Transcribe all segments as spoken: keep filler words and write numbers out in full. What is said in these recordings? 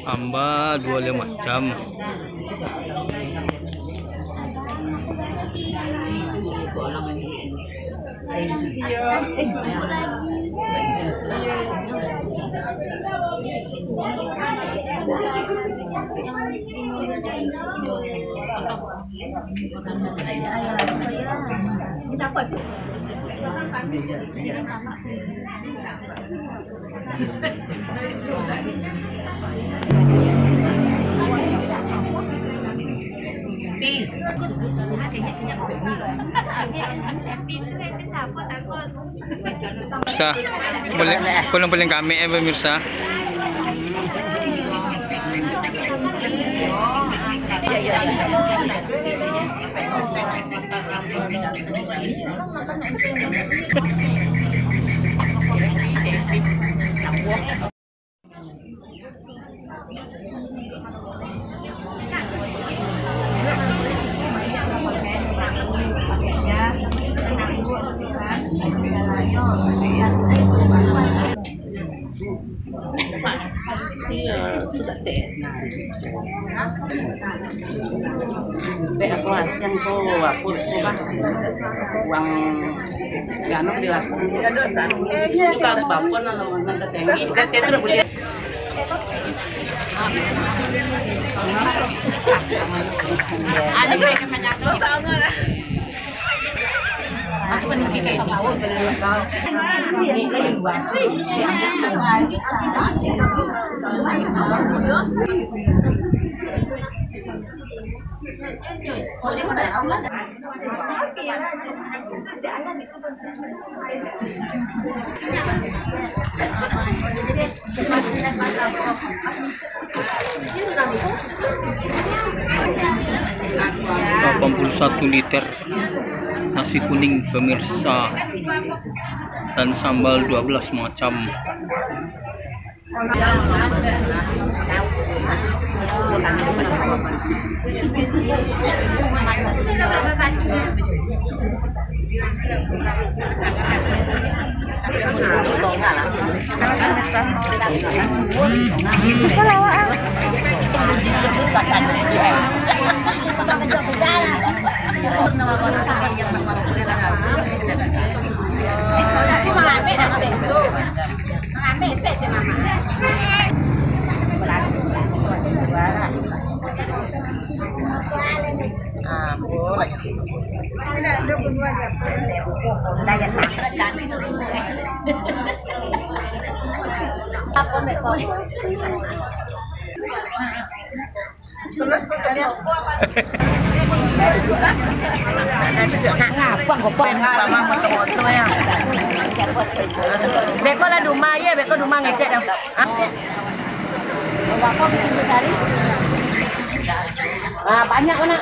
Samba duo lai macam. Sa, boleh, boleh kami, eh, pemirsa. Iyo, tu tak teh. Pek apo asiang tu, apo tu bah. Uang gano dilakukan. Bukan apa-apa lah, lawan tetanggi. Dia, dia tu dah boleh. Ada yang menyangkut. Delapan puluh satu liter nasi kuning, pemirsa, dan sambal dua belas macam. Beko lah di rumah, ye, beko di rumah ngecek dah. Ah, banyak mana?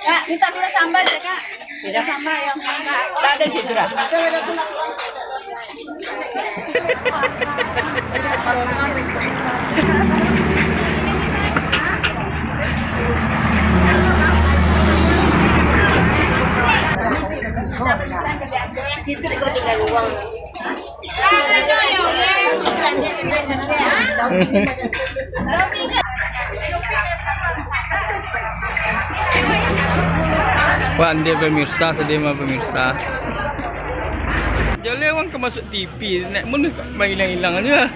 Kak, minta piro sambal ya, Kak? Piro sambal yang minta? Tak ada sih, sudah. Itu tinggal uang. Wah, dia pemirsa, sedih mah pemirsa. Jaleh urang ka masuak T V, nak mun ka mailang-ilang aja.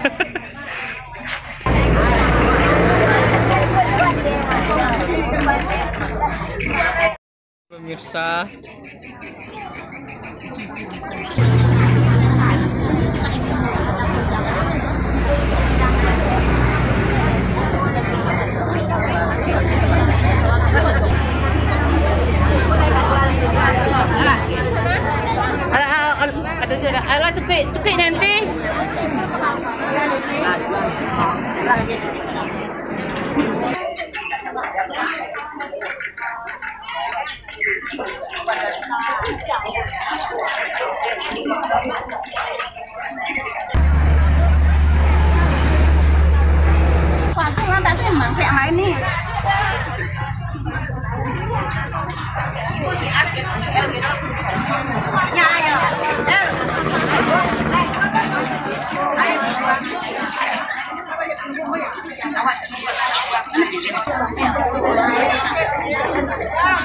Pemirsa. Alah, alah, alah, alah, cukuik, cukuik nanti.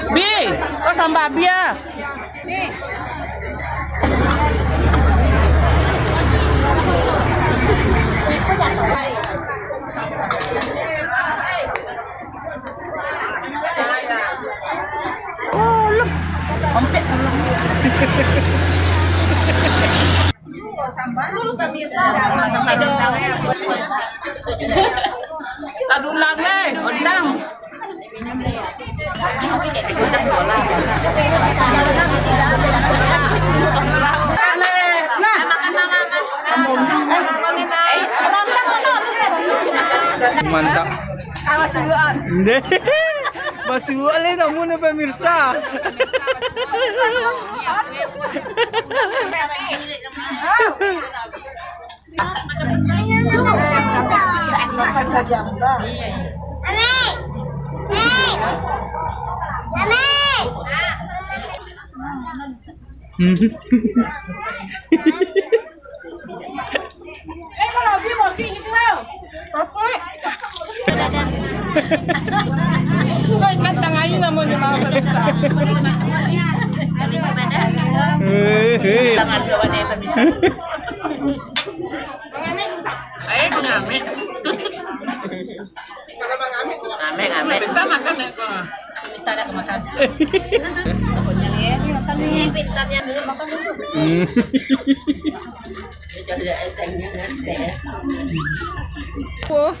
Bi, kau sambah Bi ah. Oh, lem. Ompek, lem. Tadulang, eh, ondang. Nah. Mantap. Awas duluan. Ndeh. Basuak le namun, pemirsa. Kau ikan tangai namonyo, mau pemirsa. Eh, eh. Eh, pengamen. Amin, amin. Bisa makan, ya, kok? Bisa dah makan. Pokoknya ni, ya, makan ni. Pintarnya dulu, makan dulu. Hmm. Wah.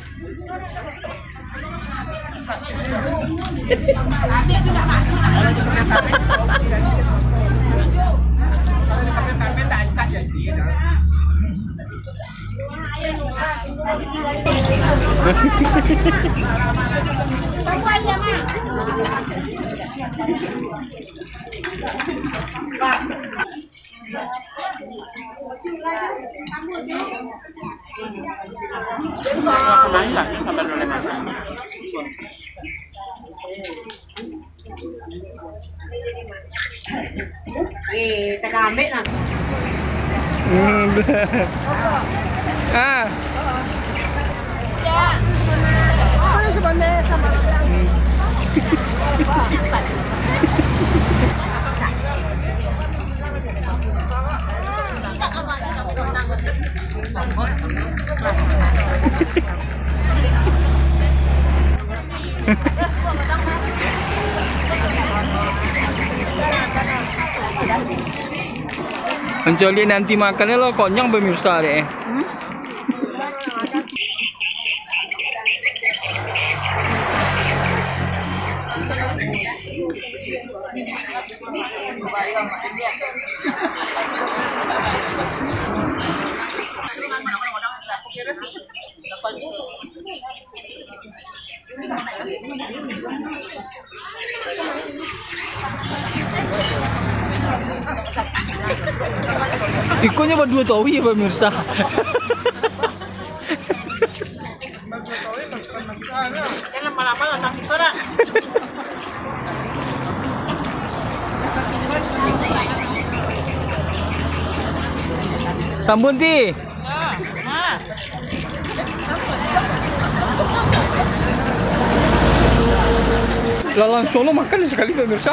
Eh, tagambek lah. Hmm, ah. Mancaliak nanti makan lo konyang, pemirsa deh. Hmm? Ikonyo baduo tawi, pemirsa. Jangan lama-lama lah, tapi berat. Tambun ti. Lah, langsung lo makan sakali, pemirsa.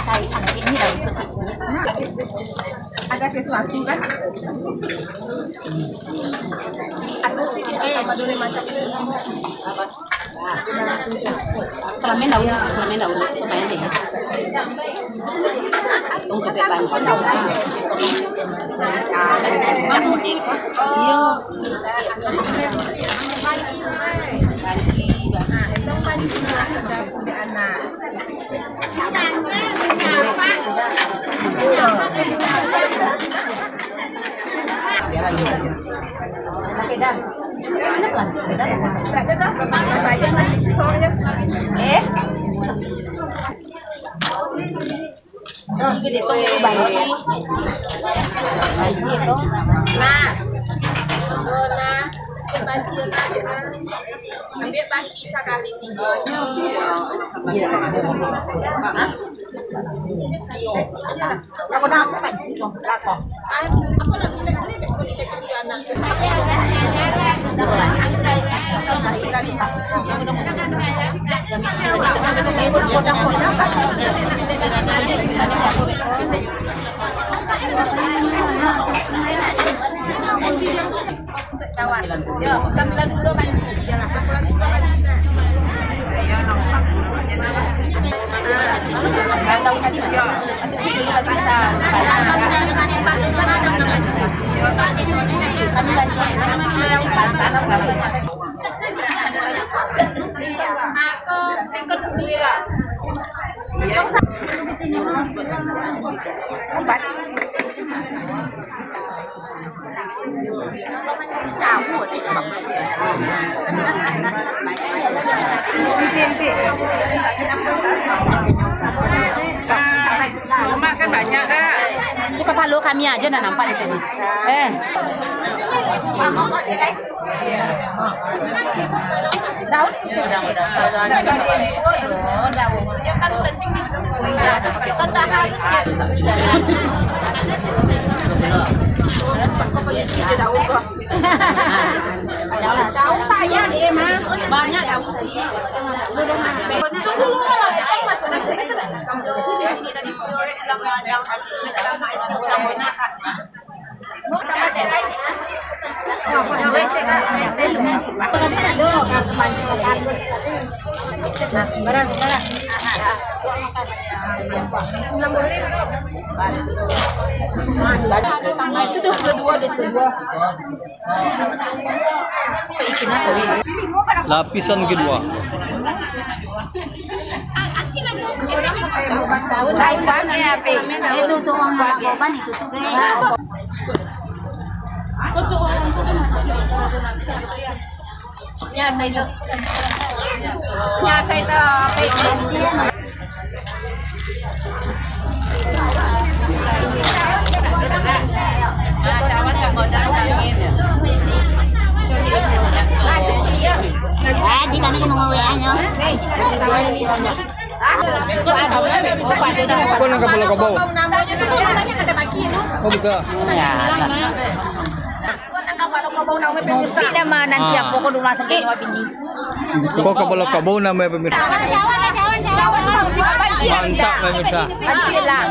Cari angkik ni dari kecil. Ada sesuatu kan? Atau sih dia tambah dulu macam ni. Salamin daun, salamin daun, lumayan deh. Untuak bebang. Iyo. Nah, itu kan juga punya anak. Eh? Nah, nah, ambil baki sakali tigo. Hah? Aku dah apa kan? Itu belakang. Yo, sambilan puluah banci. Iyolah, sambilan puluah banci, Kak. Rumah kan banyak, Kak. Itu kapalo kami aja nak nampak itu. Eh. Daun. Daun. Daun. Kan tak harus. Daun saya dia mah. Banyak daun. Lapisan kedua. Itu tuh uang narkoba itu tuh, guys. Ya, saya itu. Ya, saya itu. Ah, di kami nunggu W A-nyo. Kau nang kapalo kabau. Oh, bukan. Ya. Rompek nama nanti. Ah. Apo ko rumah sakit dua bini. Ko kapalo kabau namo pemirsa. Mantap, pemirsa. Anjir lah.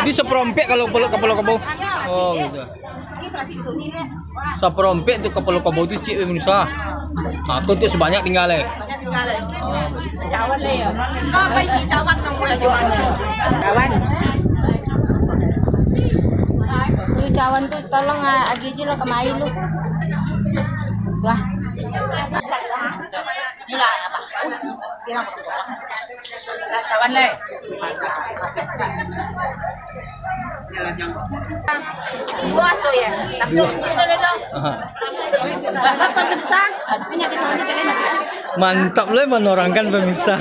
Jadi saparompek kalau kapalo, kapalo kabau. Oh, gitu. Saparompek tu kapalo kabau tu ciek, pemirsa. Nah, tu, tu sabanyak tingga, eh. Cawan. Tu cawan tu tolong, ah, agi je lah kamari lu. Wah. Cawan, eh. Puaso ya, tapi lucu tu dong. Aha. Bapak pemirsa, punya kita punya kalian. Mantap lah menorangkan pemirsa.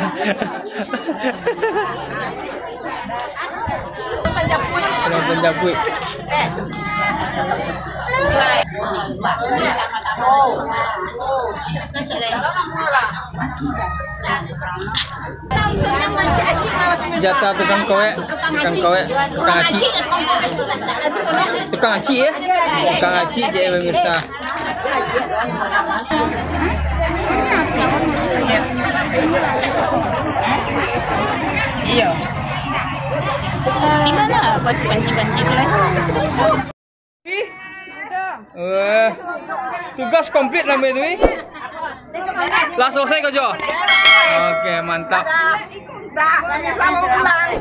Penjapuik. Penjapuik. Eh. Jatah tukang koek, tukang koek, tukang aci. Tukang aci, ya? Tukang aci, cek pemirsa. Iya. Di mana panci-panci tu lah? Ih. Eh, tugas komplit namo itu, ih. Lah selesai ko, Jo? Oke, mantap. Dah, kami sama pulang.